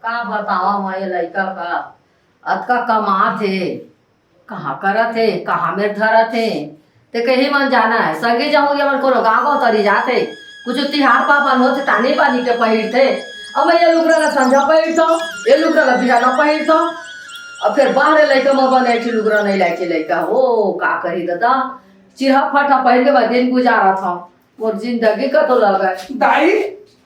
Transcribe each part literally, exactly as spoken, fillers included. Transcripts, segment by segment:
का बतावा मैं ये लइका का, अतका कमात हे, कहाँ करत हे, कहाँ मेर धरत हे, ते कहीं मन जाना है। संगी जहूँ ये मन कोनो गाँव गाँव तरी जात हे, कुछ तिहार पापन होथे तानी पानी के पहिरथे। अब मैं ये लुगरा ला संझा पहिरथों, ये लुगरा ला बिहाना पहिरथों। अब फिर बाहर लइका मन बने एक लुगरा नहीं लाइके लइका, ओ का करी दादा, चिरहा फटा पहिर के बाद दिन गुजारत हूँ। मोर जिंदगी का तो लगा है। दाई,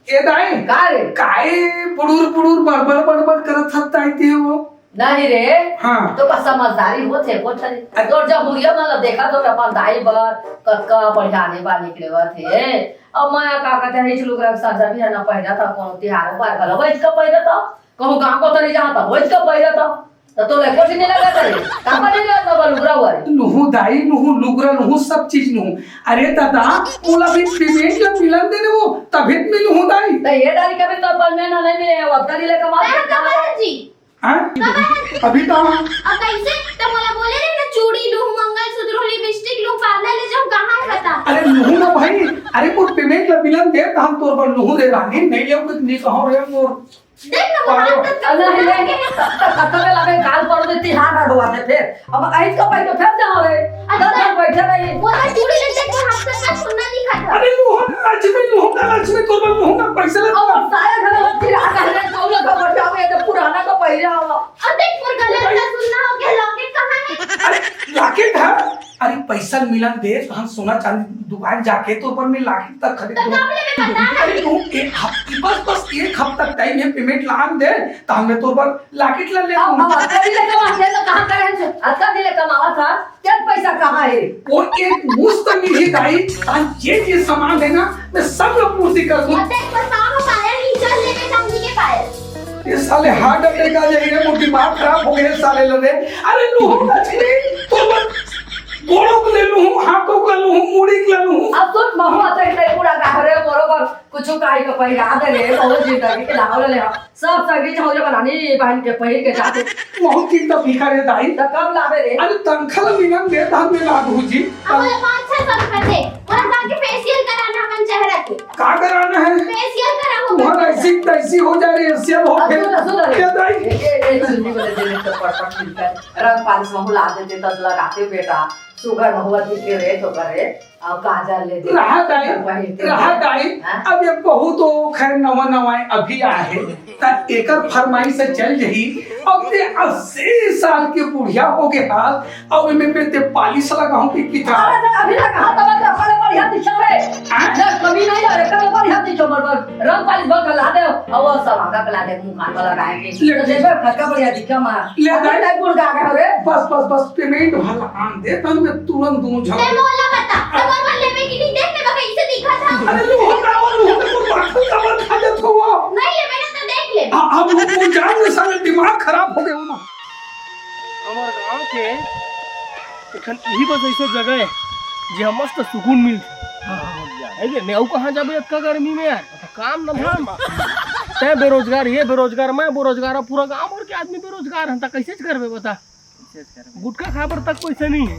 ए दाई, का रे? काहे बुड़ुर बुड़ुर बड़बड़ बड़बड़ करत हस दाई ते वो? नहीं रे। हाँ। तो का समझदारी होत हे कोठरी। अरे। तोर जब हुरिया मन ला देखा तो अपन दाई बर कतका बढ़िया आने बाने निकलेवत हे। अब मैं का कहते हैं, इच लुगरा के साथ जब भी है ना पहिरा था, कोनो तिहारों पर घलो वही का पहिरा था, कहूँ गाँव को तरी जहाँ था वही का पहिरा था। त तोला कोठी नहीं लगा करे, काबर नहीं लगा बाबा लुगरा हुआ रे? नुहू दाई, नुहू लुगरा, नुहू सब चीज नुहू। अरे दादा, मोला भी पेमेंट ला मिलन दे रे वो, तभी त मिलूँ दाई। त ये डारी कभी तो पर में ना नहीं मिले, वो अब करी ले कमा मैं कब है जी? हाँ? कब है? अभी तो हाँ। अब कैसे? त मोला बोले रे ना, चूड़ी लूँ, मंगलसूत्र, लिपस्टिक लूँ, पार्लर ले जाऊँ, कहाँ है बता? अरे नुहू ना भाई, अरे वो पेमेंट ला मिलन दे, त हम तोर बर नुहू दे रानी, नहीं ले कुछ नहीं कहो रे वो। देख ना, वो पागल। हाथ तक अरे नहीं, नहीं, तब तक खत्म है, लगे गाल पर में तिहार हट हुआ थे फिर। अब आइज का पहले फिर जाओ रे। अच्छा। दस दिन बैठे रही। वो तो चूड़ी लेते को हाथ तक का सुन्ना नहीं खाता। अरे लुहुंगा लक्ष्मी, लुहुंगा लक्ष्मी, तोर लुहुंगा पैसे ले। अब साया घर में चिरा कर ले, तो लोग का बचाओ, ये तो पुराना का पहिरा हुआ। अब देख, मोर गले का सुन्ना हो गया, लॉकेट कहाँ है? अरे लॉकेट है? अरे पैसा मिलन दे, हम सोना चांदी दुकान जाके तो ऊपर में लॉकेट तक खरीद तो लूँ। कब लेबे बता ना। अरे तू एक हफ्ते, बस, बस एक हफ्ता टाइम है, पेमेंट लान दे, तो हमने तो ऊपर लॉकेट ला ले अब लूँ। अब तेरी ले कमाते तो कहाँ करे हैं? अच्छा दिले कमावा था, क्या पैसा कहाँ है? वो एक मुश्त निधि दाई, आज ये, ये सामान है ना, मैं सब लोग पूर्ति कर दूँ। अरे पर पाँव पायल ही चल लेबे चांदी के पायल। ये साले हार्ट अटैक आ जाएगा, वो दिमाग खराब हो गया साले लोग। अरे लूँ लक्ष्मी, तो बस गोड़ों को ले लूँ, हाथों को ले लूँ, मुड़ी को ले लूँ। अब तो महुआ तो इतना पूरा गाहरे मोरो पर कुछ काई का पहिरा दे रे, बहुत जिंदगी के लाहौल ले। सब संगी हो जब नानी बहन के पहिर के जाते। बहुत चिंता फिकर है दाई। तो कब लावे रे? अरे तनखा ला मिलन दे, धान में ला दूँ जी। अब बोले पाँच छह सौ रुपए दे, वहाँ जाके फेशियल कराना अपन चेहरा के। का कराना है? फेशियल करा हो। वहाँ ऐसी तैसी हो जा रही है, फेशियल हो अब फिर। सुन, सुन रे। क्या दाई? ए, ए, ए, चुन्नी वाले दिन तो पटपट मिलकर रंग पालिश महू ला देते, तब लगाते बेटा। सुगर महुआ दिखे रे तो करे, अब काजल ले दे। रहा दाई, वही ते रहा दाई, हाँ? अब ये बहू तो खैर नवा नवा अभी आए, त एकर फरमाइश से चल जही। अब ते अस्सी साल के बुढ़िया हो गए हाल, अब इमे पे ते पालिश लगाऊं कि किता? अरे तो अभी लगा, तब तो अपन बढ़िया दिखे रे। हाँ? ना कमी नहीं है, एकदम बढ़िया दिखे, बरबर। रंग पालिश बंद कर ला दे, अब वो सब आगा के ला दे, मुंह कान पर लगाएंगे। ले तो दे। देखो, खटका बढ़िया दिखे मार। ले अबे दे। नहीं गुड़ गा गए रे। बस, बस, बस, पेमेंट वाला आन दे, तब मैं तुरंत दूं झगड़ा। ते मोला बता, तब अपन लेवे कि नहीं, देख ले बका, इसे दिखा था। अरे, लूहो ना, वो लूहो ना, वो बाथरूम का बंद खा जात हो वो। नहीं लेवे ना तो देख ले। आ, अब वो, वो जान ले साले, दिमाग खराब हो गया वो ना। हमर गांव के एखन इही बस ऐसे जगह है, जे मस्त सुकून मिलथे। हाँ, हाँ, हाँ, है कि नहीं? अउ कहाँ जाबे अतका गर्मी में यार? काम न धाम। तैं बेरोजगार, ये बेरोजगार, मैं बेरोजगार, अब पूरा गांव भर के आदमी बेरोजगार है, त कैसे करबे बता? कैसे करबे? गुटखा खाए बर तक पैसा नहीं है,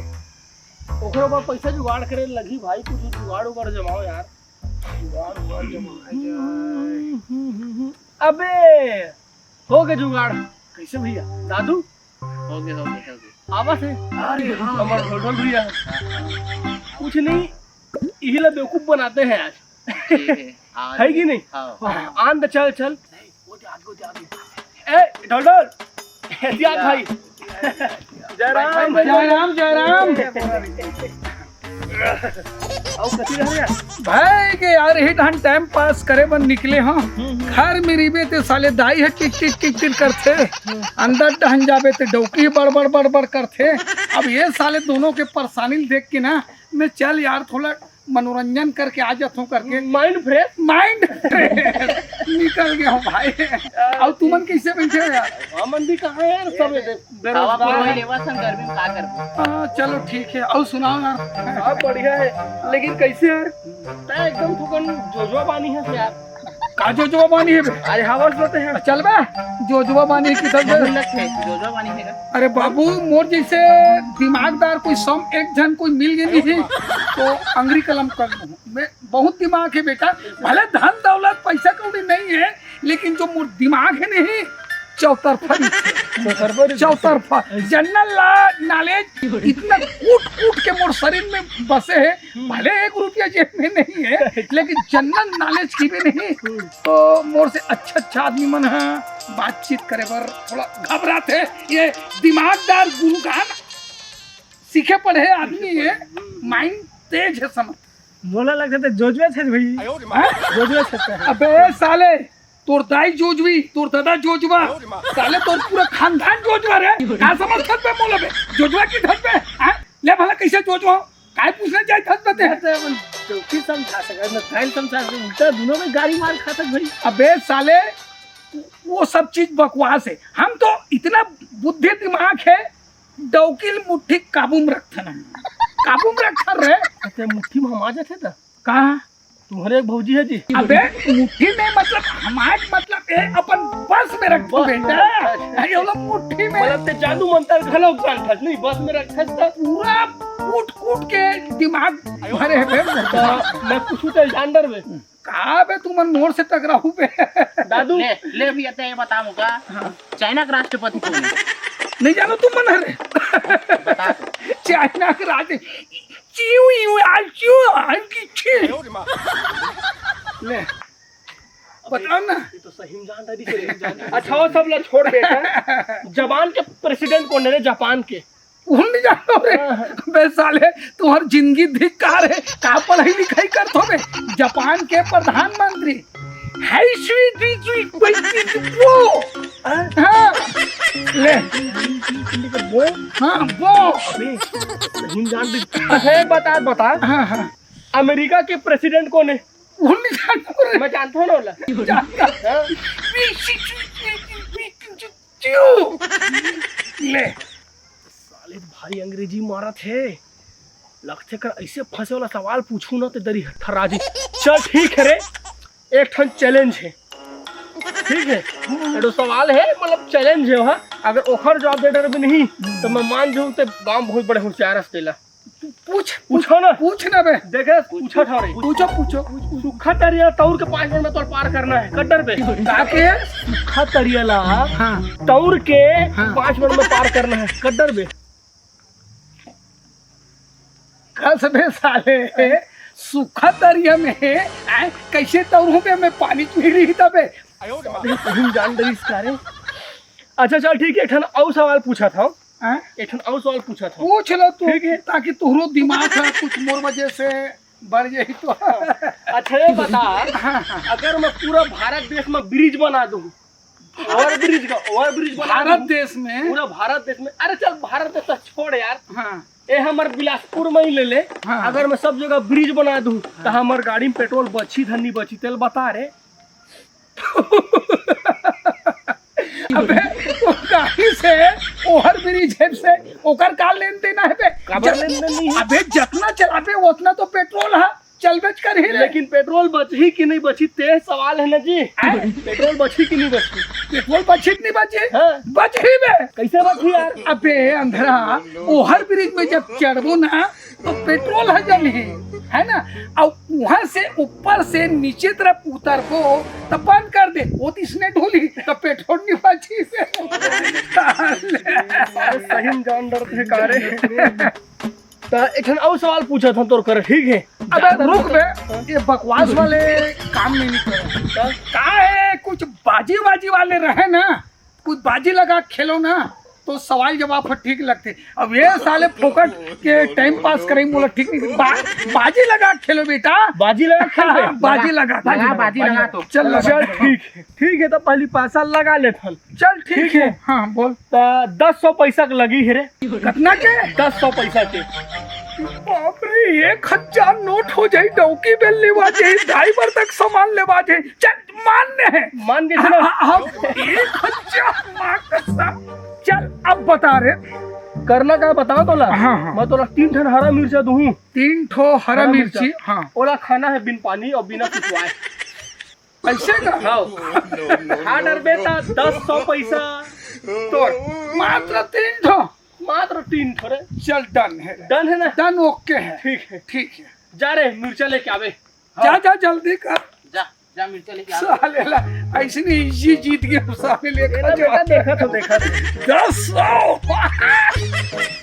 ओकरे ऊपर पैसा जुगाड़ करे लगही भाई, कुछ जुगाड़ उगाड़ जमाओ यार। जुगाड़ उगाड़ जमाओ। अबे, हो गए जुगाड़। कैसे भैया? दादू? हो गए, हो गए, हो गए। आवत है। अरे हाँ। हमर ढोल भैया। कुछ नहीं, इही ला बेवकूफ बनाते हैं आज। ठीक है। हाँ, है कि नहीं? हाँ। हाँ, आन दे, चल, चल। नहीं, वो दे, आगे, वो दे, आगे। ए, ढोल ढोल। एहतियात भाई। जय राम, जय राम, जय राम। अउ कथी रह गया? भाई के यार, यही ढंग टाइम पास करे बर निकले हो। हम्म, हम्म। घर में रहिबे ते साले दाई है टिक टिक टिक टिक करथे। हम्म। अंदर डहन जाबे ते डौकी बड़ बड़ बड़ बड़ करथे। अब ये साले दोनों के परेशानी देख के ना, मैं चल यार थोड़ा मनोरंजन करके आ जात हूँ करके। Mind fresh? Mind fresh. निकल गया हूँ भाई। अउ तुमन कैसे बैठे हो यार? हमन भी कहाँ यार, सब ए, बेरोजगार खावा पीवा है। लेवा सन गर्मी में का करबो? हाँ, चलो ठीक है। अउ सुनाओ यार। हाँ, बढ़िया है। लेकिन कैसे यार? तैं एकदम थोकन जोजवा बानी है यार। का जोजवा बानी है बे? अरे हवस होते हैं। चल बे, जोजवा बानी है किधर बे? बहुत लग है, जोजवा बानी है का? अरे बाबू, मोर जैसे दिमागदार कोई सम एक झन कोई मिल गए नहीं, तो अंगरी कलम कर दूँ। मैं बहुत दिमाग है बेटा, भले धन दौलत पैसा कौड़ी नहीं है, लेकिन जो मोर दिमाग है नहीं, चौतरफा दिखथे। चौतरफा दिखथे। चौतरफा। जनरल नॉलेज इतना कूट कूट के मोर शरीर में बसे हे, भले एक रुपया जेब में नहीं है, लेकिन जनरल नॉलेज की भी नहीं। तो मोर से अच्छा अच्छा आदमी मन ह बातचीत करे बर थोड़ा घबराथे। ये दिमागदार गुरुगान सीखे पढ़े आदमी है, माइंड तेज है समझ। मोला लगता था जोजवे थे भाई। हाँ? जोजवे थे। अबे साले, तोर दाई जोजवी, तोर दादा जोजवा, साले तोर पूरा खानदान जोजवा रे। का समझ थस बे मोला बे? जोजवा की थस बे? हाँ? ले भला कैसे जोजवा? काय पूछना चाहे थस बे ते? मैं तो अपन चौकी समझा सका, मैं फैल समझा सका, उल्टा दोनों में गाड़ी मार खाता भाई। अबे साले, वो सब चीज बकवास है। हम तो इतना बुद्धि दिमाग है, डौकी ल मुट्ठी काबू में रखथन हम। काबू में रखथन रे। अच्छा, मुट्ठी में हम आ जाथे त? कहाँ? तुम्हारे एक भौजी है जी। अबे, मुट्ठी में मतलब हमार मतलब ए अपन बस में रखथू बस में बेटा। रखथस। ये लोग मुट्ठी में। मतलब ते जादू मंत्र घलो जानथस नहीं, बस में रखथस त? पूरा कूट कूट के दिमाग भरे हे बे। तो मैं पूछू त एल्जांडर बे। का बे तुमन मोर से टकराहू बे? दादू। ले, ले भैया, ते ये बता मुका, हाँ। चाइना के राष्ट्रपति कौन है? नहीं जानो तुमन हरे। बता तो। चाइना के राज चिऊ यू आ चिऊ आ की छी। ले। बताओ ना। ये तो सही में जानता नहीं। अच्छा, वो सब ला छोड़ बेटा। जापान के प्रेसिडेंट कौन है रे, जापान के? उन नहीं जानो रे। हाँ, हाँ। बे साले, तुम्हार जिंदगी धिक्कार है। का पढ़ाई लिखाई करत हो बे? जापान के प्रधानमंत्री। हाय स्वीट स्वीट वो। हाँ? हाँ। ले। वो? हाँ, वो। अबे, नहीं जानते। अच्छा, एक बता, बता। हाँ, हाँ। अमेरिका के प्रेसिडेंट कौन है? उन नहीं जानो रे। मैं जानता हूँ ना ओला। जानता। हाँ? क्यों? ले। साले भारी अंग्रेजी मारत हे। लगथे कर ऐसे फंसे वाला सवाल पूछू ना ते दरी थर्रा जी। चल ठीक है रे, एक ठन चैलेंज है। ठीक है, ये तो सवाल है, मतलब चैलेंज है वहाँ। अगर ओखर जवाब दे डर भी नहीं तो मैं मान जाऊँ ते गाँव बहुत बड़े होशियार हस तेला। पूछ, पूछो ना। पूछ ना बे। देखे, पूछा था रे। पूछो, पूछो। सूखा तरिया तौर के पाँच मिनट में तोर पार करना है, कड्डर पे। का के? सूखा तरिया ला हाँ। तौर के हाँ। पाँच मिनट में पार करना है, कड्डर पे। कस बे साले, सूखा तरिया में, आय, कैसे तौरू बे, मैं पानी पी रही था बे। अरे, कहीं जान डरिस का रे? अच्छा, चल, ठीक है, एक ठन अउ सवाल पूछा था। हाँ? एक ठन अउ सवाल पूछा था। पूछ लो तू, ठीक है। ताकि तुहरो दिमाग है, कुछ मोर वजह से बढ़ जाही तो। अच्छा, ये बता, हाँ, हाँ। अगर मैं पूरा भारत देश में ब्रिज बना दूँ, ओवर ब्रिज का, ओवर ब्रिज बना भारत दूँ, देश में? पूरा भारत देश में, अरे चल, भारत देश तो छोड़ यार, हाँ। ए हमर बिलासपुर में ही ले ले, हाँ। अगर मैं सब जगह ब्रिज बना दूँ, तो हाँ। हमर गाड़ी में पेट्रोल बची धन नहीं बची, तेल बता रे। अबे, वो गाड़ी से ओवर ब्रिज है से, ओकर का लेन देन है बे? काबर जत-, लेन देन नहीं है? अबे, जतना चलाबे, ओतना तो पेट्रोल है, चलबेच करही रे। लेकिन पेट्रोल बचही कि नहीं बचही, ते सवाल है ना जी। हैं? पेट्रोल बचही कि नहीं बचही? पेट्रोल बचही कि नहीं बचही? हाँ। बचही बे। कैसे बचही यार? अबे, अंधरा, ओवर ब्रिज में जब चढ़बो ना, तो पेट्रोल ह जलही, है ना? अउ उहाँ से ऊपर से नीचे तरफ उतरबो, त बंद कर दे, वो तो इसने ढोली, त पेट्रोल नहीं बची से। अरे सही में जान डरत हे का रे? त एक ठन अउ सवाल पूछत हँव तोर कर, ठीक है? अबे रुक बे, ये बकवास वाले काम नहीं करे। का? का है, कुछ बाजी वाजी वाले रहे ना, कुछ बाजी लगा के खेलो ना, तो सवाल जवाब ह ठीक लगथे। अब ये साले फोकट के टाइम पास करे मोला ठीक नहीं। बा-, बाजी लगा के खेलो बेटा। बाजी लगा के खेलबे? हाँ, बाजी लगा, लगा, बाजी लगा। बाजी लगा तो। चल, लगा। चल, ठीक है, ठीक है, तो पहली पैसा लगा लेथन। चल, ठीक ठीक है। है। हाँ, बोल। त दस सौ पैसा के लगी है रे। कितना के? दस सौ पैसा के। बाप रे, एक हजार नोट हो जाई, डौकी बेल लेवा जाई, ड्राइवर तक सामान लेवा जाई। चल, मान्य है। मान के चलो। हाँ, हाँ, हाँ, एक हजार, माँ कसम। चल, अब बता रे। करना का बताओ तोला। हाँ, हाँ। मैं तोला तीन ठन हरा मिर्चा दूँ। तीन ठो हरा हरा मिर्ची, मिर्चा। हाँ। ओला खाना है बिन पानी और बिना कुछ वाए। ऐसे का? हाँ। खा डरबे त दस सौ पैसा तोर। मात्र तीन ठो? मात्र तीन ठो रे। चल, डन है। डन है ना? डन, ओके है। ठीक है। ठीक है। जा रे, मिर्चा लेके आवे। जा, हाँ। जा, जल्दी कर। जा। जा मिर्चा लेके आ। साले ला, ऐसे नहीं, ये जीत गया, साले लेकर ए ना जा। बेटा, देखा तो, देखा तो। दस सौ।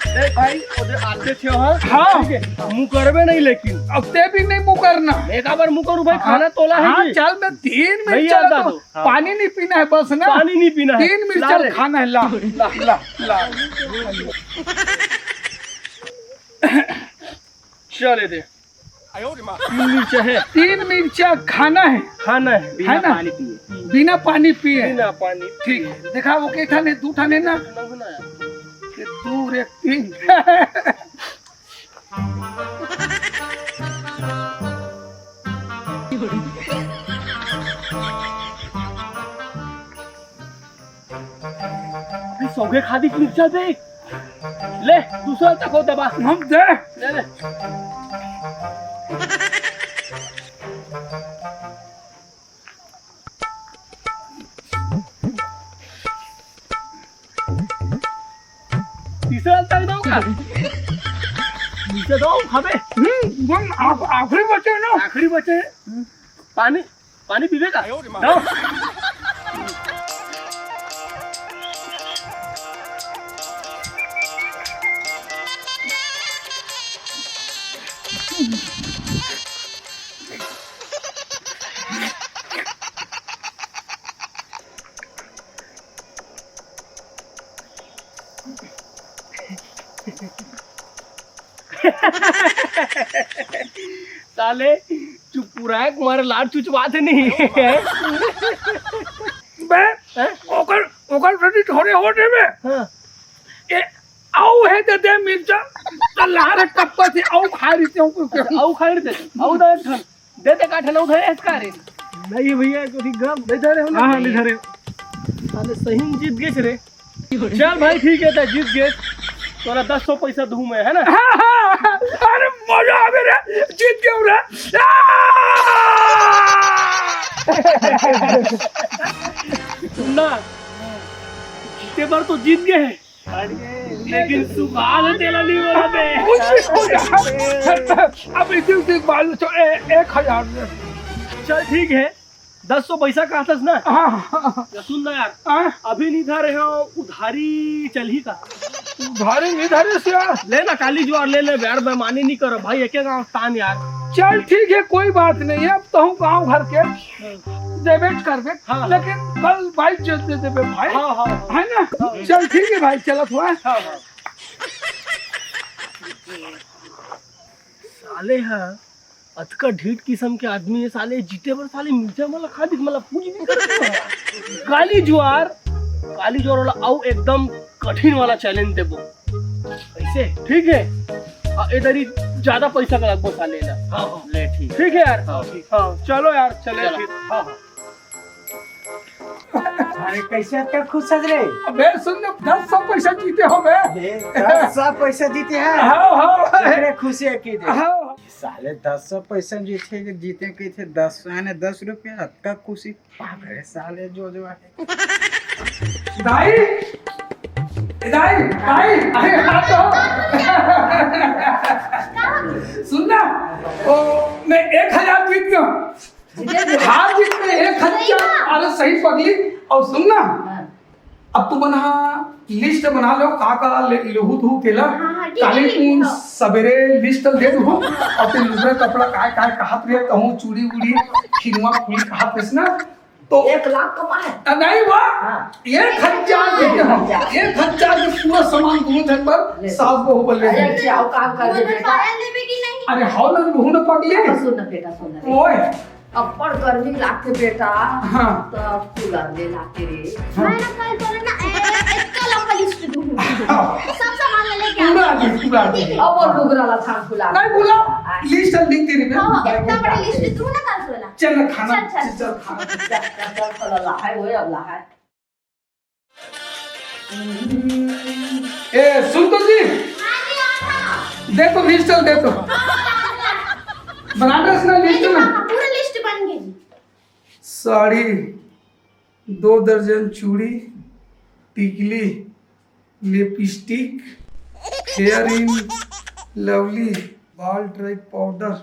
ए भाई, ओदे आते थे वहाँ। हाँ। ठीक है, मुकरबे नहीं लेकिन। अब ते भी नहीं मुकरना। एक बार मुकर भाई, हाँ। खाना तोला है हाँ, जी। चल, मैं तीन मिर्चा भैया, ला दो। हाँ। पानी नहीं पीना है बस ना। पानी नहीं पीना है। तीन मिर्चा ला रे। खाना है, ला, ला, ला, ला। चले दे। तीन मिर्चा है। तीन मिर्चा खाना है। खाना है। बिना है ना? पानी पिए। बिना पानी पिए। बिना पानी ठीक है, देखा वो के ठाने, दू ठाने ना। नहीं ना यार। ये दू रे तीन। अभी सौगे खादी मिर्चा दे। ले, दूसरा तको दबा। हम दे। ले ले। तीसरा तक दो का? नीचे दो, खाबे। हम्म, एकदम आख-, आखिरी बचे ना। आखिरी बचे। पानी, पानी पीबे का? दो। साले, चुप पूरा है, तुम्हारे लाड़ चुचवात नहीं। बे, हैं? ओकर, ओकर बेटी थोड़े होटे में। हाँ। ए, आऊ है दे दे मिर्चा, तो लार टप्पा से आऊ खा रही हूँ कुछ। अच्छा, आऊ खा रही थे, आऊ दे ठन, दे दे का ठन, आऊ धरे है का रे? नहीं भैया, तो ठीक गम। नहीं धरे हो ना? हाँ, हाँ, नहीं धरे। साले सही में जीत गए रे। चल भाई, ठीक है, तो जीत गए। तोरा दस सौ पैसा दूँ मैं, है ना? हाँ, हाँ, अरे मजा आ गया रे, जीत गया रे। आ! सुनना, जीते बार तो जीत गए हैं, लेकिन सुबह तेला नहीं बोला बे। कुछ हो गया। अब इसी, इसी बात तो ए-, एक हजार में। चल ठीक है, दस सौ पैसा कहतस ना। हाँ, हाँ, हाँ। या सुन ना यार, हाँ? अभी नहीं धरे हो, उधारी चलही का? उधारी नहीं धरे से यार। ले ना, काली जुआर ले ले यार, बेईमानी नहीं करो भाई, एक गाँव तान यार। चल ठीक है, कोई बात नहीं है, अब तो हम गाँव घर के देबे करबे, हाँ। लेकिन कल बाइक जल्द दे देबे भाई। हाँ, हाँ, हाँ। है ना? हाँ। चल ठीक है भाई, चलत हुआ। हाँ, हाँ। साले हा अतका ढीठ किस्म के आदमी है, साले जीते बर साले मिर्चा मला खा दिस, मला कुछ नहीं कर। काली जुआर, काली जुआर वाला आऊ एकदम कठिन वाला challenge देबो। कैसे? ठीक है? आ, इधर ही ज्यादा पैसा का लगभग साले ला। हाँ, हाँ। ले, ठीक। ठीक है यार? हाँ, ठीक। हाँ, चलो यार, चले चलो। फिर। हाँ, हाँ। अरे, कैसे अतका खुश हस रे? अबे, सुन ना, दस सौ पैसा जीते हो बे। ए, दस सौ पैसा जीते हैं? हाँ, हाँ। अरे, खुशी है कि दे। हाँ। साले दस सौ पैसा जीते, जीते कही थे दस, यानी दस रुपया, अतका खुशी। पागल है साले, जो, जो है। दाई, ए दाई, दाई, अरे, हाँ तो। सुन ना, ओ, मैं एक हजार जीत गया। जीते थे। हार जीत में एक हजार। सही ना? अरे सही पगली। और सुन ना, हाँ। अब तुमन हा list बना लो, का का ले, लेहू तू तेला। हाँ, हाँ, ठीक है, काली ठीक है, तुम हाँ। सबेरे list दे दो। और तें लुगरा कपड़ा काय काय कहत रहे, कहूँ चूड़ी उड़ी, खिनवा फूल कहत रहे ना, तो एक लाख कमाए। आ, नहीं हुआ। हाँ। एक हजार दे दे हम। एक हजार। एक हजार के पूरा सामान दोनों जन पर ले। सास बहू पर ले अरे, ले। अच्छा, आओ काम कर दे बेटा। लेबे कि नहीं? अरे, हाउ ना, बहू ना पगली। अब सुन ना बेटा, सुन ना। ओए। अब्बड़ गर्मी लागथे बेटा, हाँ। त कूलर ले लाके रे। हाँ। मैं ना कल तोला ना, ए, ए, इतना लंबा list दूँ। हाँ। सब सामान ले लेके आ। पूरा दे, पूरा दे। अब वो लुगरा ला थान फुला। नहीं बोला, आय। List लिख दे रही हाँ, हाँ, इतना बड़ा list दूँ ना कल तोला। चल ना खाना, चल, चल। चल, चल खाना। चल, चल, चल, चल, ला है, वो अब ला है। ए, सुन तो जी। हाँ जी, आ रहा। दे तो list, दे तो। बनारस ना list नहीं, ना। हाँ, पूरा list बन गई जी। साड़ी, दो दर्जन चूड़ी, टिकली, लिपस्टिक, Fair and Lovely, बाल dry powder,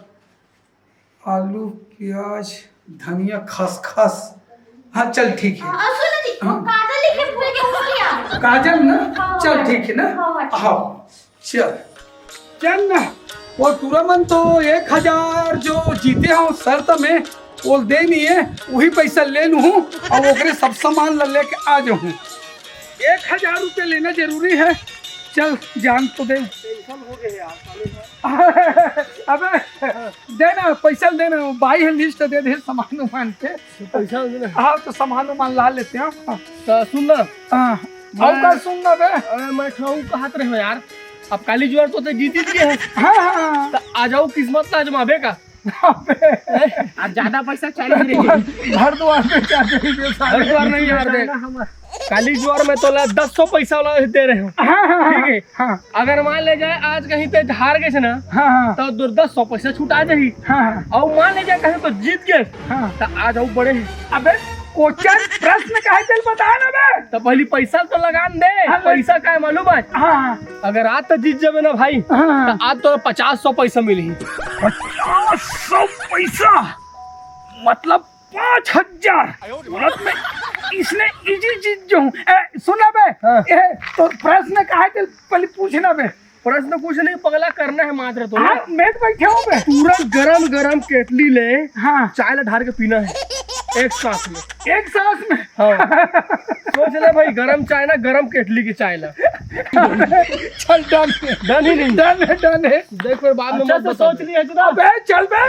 आलू, प्याज, धनिया, खसखस। हाँ, चल, ठीक है। हाँ, सुन जी, हाँ। काजल लिखे हुए के हो गया। काजल ना? हाँ, चल, हाँ। ठीक है ना? हाँ, हाँ, ठीक। हाँ, चल। चल ना, वो टूरा मन तो एक हजार जो जीते हो शर्त में, वो दे नहीं है, वही पैसा ले लूँ और ओकरे सब सामान ला लेके आ जाऊँ। एक हजार रुपये लेना जरूरी है। चल, जान तो दे। Tension हो गए यार, साले। अबे, दे ना, पैसा दे ना, भाई है, list दे दे सामान उमान के। तो पैसा दे ना। हाँ, तो सामान उमान ला लेते हैं। तो सुन ना। हाँ, मैं और का सुन ना बे? अरे, मैं खाऊ कहत रहे हो यार, अब काली जुआर तो ते जीत ही गए हैं। हाँ, हाँ, हाँ। तो आ जाओ, किस्मत ला आजमाबे का। अबे। आज ज्यादा पैसा चाहिए रे। घर द्वार में क्या चाहिए, घर द्वार नहीं यार, देख। काली जुआर में तोला दस सौ पैसा वाला दे रहे हो। हाँ, हाँ, हाँ, ठीक है। हाँ। अगर मान ले जाए आज कहीं ते हार गए ना, हाँ, हाँ। तो दो, दस सौ पैसा छुटा जाही। हाँ, हाँ। और मान ले जाए कहीं तो जीत गए, हाँ। तो आ जाओ बड़े। अबे, क्वेश्चन, प्रश्न काहे चल बता ना बे? तो पहली पैसा तो लगान दे। हाँ, पैसा का है मालूम है? हाँ, हाँ। अगर आज तो जीत जाबे ना भाई, हाँ। तो आज तो पचास सौ पैसा मिली। पचास सौ पैसा? मतलब पाँच हजार। मतलब मैं इसने easy जीत जो हूँ। ए, सुन ना बे। हाँ। ए, तो प्रश्न काहे चल पहले पूछना बे? प्रश्न कुछ नहीं पगला, करना है मात्र तो। हाँ, मैं तो बैठे हूँ बे। पूरा गरम गरम केटली ले, हाँ। चाय ला ढार के पीना है एक सांस में। एक सांस में? हाँ। सोच ले भाई, गरम चाय ना, गरम केटली की चाय ला। चल, done है। Done ही नहीं। Done है, done है। देख, फिर बाद में अच्छा मत से बता सोच दे। लिया है ना। अबे चल बे,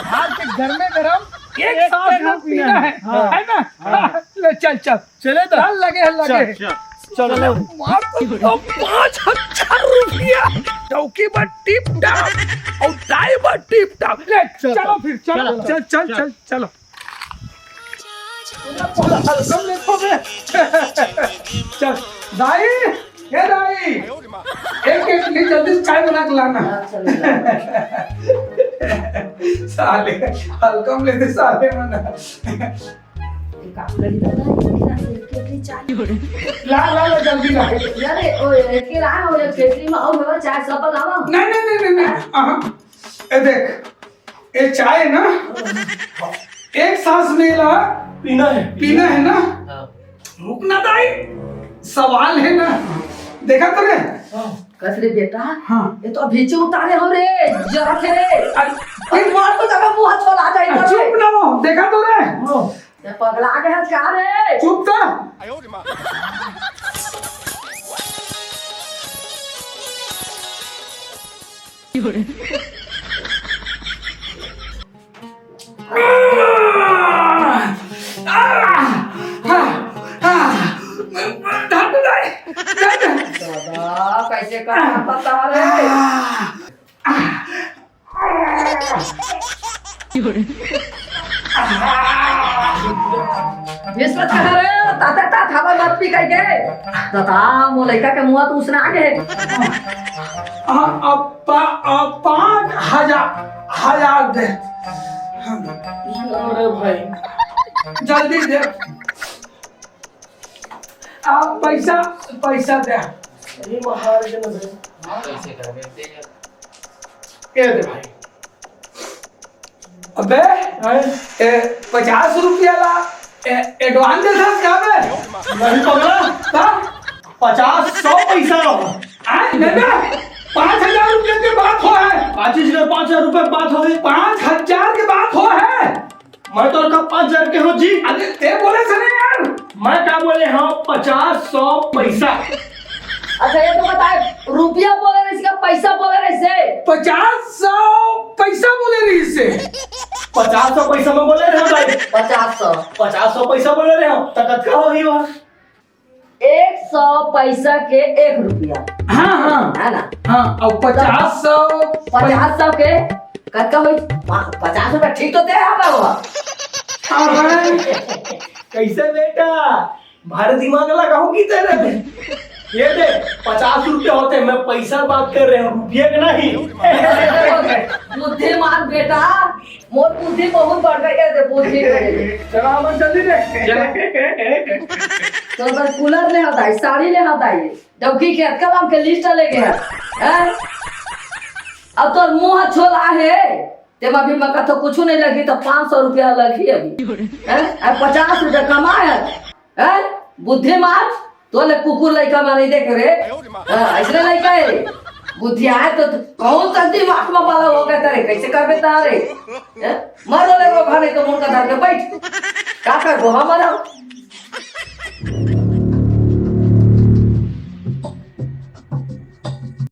हार के घर में गरम एक एक सांस में पीना है। हाँ। है ना? हाँ। ले चल, चल। चले तो? चल, लगे है, लगे। चल, चल। चलो। मार तो दो, पाँच हजार रुपया। चौकी पर टिप टाप और दाई पर टिप टाप। ले, चलो। चलो फिर, चलो। चलो। चल, चल, चल। चल, चलो। हल्का में देखो बे। चल, दाई, ए दाई, एक, एक, नहीं, जल्दी से चाय बना के लाना। हाँ, चलो, चलो। साले, हल्का में लेते साले मना। एक काम करी दादा, एक गिलास एक केटली चाय। ला, ला, ला, जल्दी ला। अरे, ओ, एक के ला, ओ, एक केटली में और हवा चाय सब बनावा। नहीं, नहीं, नहीं, नहीं, नहीं। हाँ। ए देख, ए चाय ना, एक सांस में ला पीना है। पीना है ना? हाँ। रुक ना दाई, सवाल है ना, देखा तो रे? हाँ। कस रे बेटा, हाँ। ये तो अभी से उतारे हो रे, जरा थे रे। अरे, एक बार तो जगह मुंह छोला जाए अरे, तो रे। चुप ना हो, देखा तो रे? हाँ। ये पगला गया क्या रे? चुप था। दादा, कैसे करना पड़ता है रे? विश्व कहा रे, ताते तात हवा मत पी कह के। दादा, मो लइका के मुंह तो उसने आगे। हाँ, अब पा-, अब पाँच हजार, हजार दे। अरे भाई, जल्दी दे। आप पैसा, पैसा दे। ये महाराज के नजर। कैसे कर देते हैं? ये दे भाई। अबे, हैं? ए, पचास रुपया ला, ए, advance दे दस का बे? नहीं पगला, का? पचास, सौ पैसा हो। आ, नहीं बे, पाँच हजार रुपया के बात हो है। पाँच हजार, पाँच हजार रुपया के बात हो गई। पाँच हजार के बात हो है। मैं तो का पाँच हजार के हो जी। अरे, ते बोले से नहीं यार। मैं का बोले हूँ, पचास, सौ पैसा। अच्छा, ये तो बताए, रुपया बोले रहे इसका, पैसा बोले रहे से? पचास सौ पैसा बोले रहे से। पचास सौ पैसा में बोले रहे भाई। पचास सौ। पचास सौ पैसा बोले रहे हो, तो कतका हो गई वहाँ? एक सौ पैसा के एक रुपया। हाँ, हाँ। है ना? हाँ, और पचास सौ पचास सौ के कतका होई? पा-, पचास रुपया ठीक तो दे हवा हुआ। हाँ, हाँ। कैसे बेटा? भारी दिमाग लगाऊंगी तेरे में। ये दे, पचास रुपया होते, मैं पैसा बात कर रहे हूँ, रुपये के नहीं। बुद्धिमान बेटा, मोर बुद्धि बहुत बढ़ गई है, दे बुद्धि बढ़ गई। चलो, अमन, जल्दी दे। चलो। तो अगर कूलर ले हटाई, साड़ी ले हटाई, डौकी के अतका दाम के लिस्ट लेके है, हैं? अब तो मुंह छोला है। तेमा भी मैं कथों कुछू नहीं लगही, त पाँच सौ रुपया लगही अभी। हैं? अब पचास रुपया कमाए है, हैं? बुद्धि मार, तोले कुकुर लइका मा नहीं देखे रे। हाँ, अइसने लइका हे। बुद्धि आए तो, तो कौन सा दिमाग में वाला हो गया तारे, कैसे करबे तारे? हैं? मरो ले रो घरे तो मुंडा धर के बैठ। का करबो हमर?